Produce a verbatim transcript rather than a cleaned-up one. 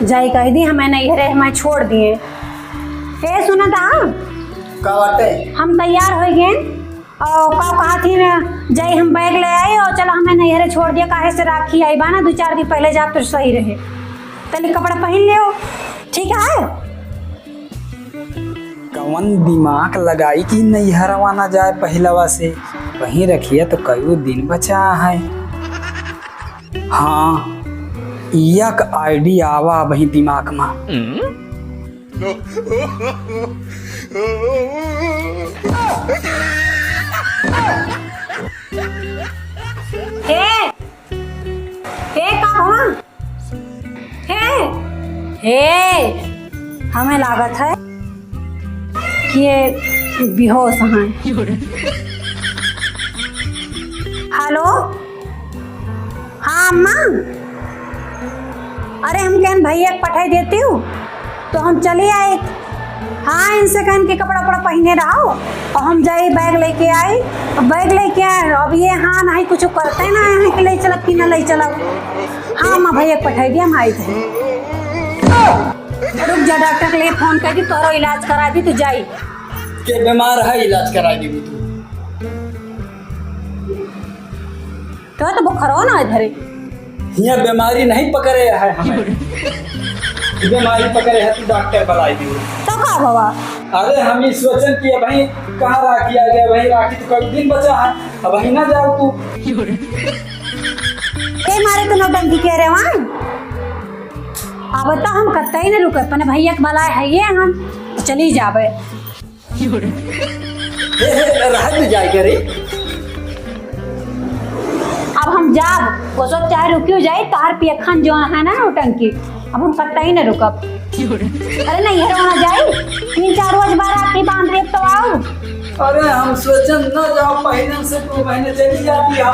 जाई कह दी, हमें नैहरे हमें छोड़ दिए। ए, सुना था? का बाटे? हम तैयार हो गए और का कहा थी ना, जाई हम बैग ले आई और चला हमें नैहरे छोड़ दिया, काहे से राखी आई बा ना, दो चार दिन पहले जात तो सही रहे। तनी कपड़ा पहन लियो, ठीक है? कवन दिमाग लगाई कि नैहरवा ना जाए पहिलवा से, वहीं रखिए तो कई दिन बचा है। हाँ, एक आइडिया आवा वहीं दिमाग में। हे, हे, का हुआ? हे, हे, हमें लागत है कि ये बेहोश हैं। हेलो, हाँ अम्मा, अरे हम कहन भैया के पठाई देती हूँ, तो हम चली आई। हाँ, इनसे कहन के कपड़ा उपड़ा पहिने रहो और हम जाई बैग लेके आई। बैग लेके आए, अब ये हाँ नहीं कुछ करते ना है कि ले चलब कि ना ले चलब। हाँ अम्मा, भैया के पठाई दिया, हम आई थे। रुक जा, डॉक्टर के लिए फोन कर दी, तोहरो इलाज करा दी, तू जाई। के बीमार है, इलाज करा दी तू। तो, तो बुखारो ना है धरे। हियाँ बीमारी नहीं पकड़े है हमें। बीमारी पकड़े है तो डॉक्टर बुलाई दी। तो का बाबा? अरे हम ही सोचन कि अबहीं कहाँ राखी आ गया, वहीं राखी तो कई दिन बचा है, अबहीं ना जाओ तू। ए मारे तो नौटंकी कह रहे वहाँ। अब तो हम कतई न रुके, अपने भैया के बुलाए है ये हम चली जाबे। हे, हे, रह भी जाए करे। अब हम जाब, वो सब चाहे रुकियो जाए, तार पियखन जो है ना नौटंकी, अब हम कतई न रुकब। अरे नहीं, हेरो ना जाए, तीन चार रोज बाद राखी बांध देब तो आओ। अरे हम सोचन न जाओ, महीने से दो महीने चली जाती है।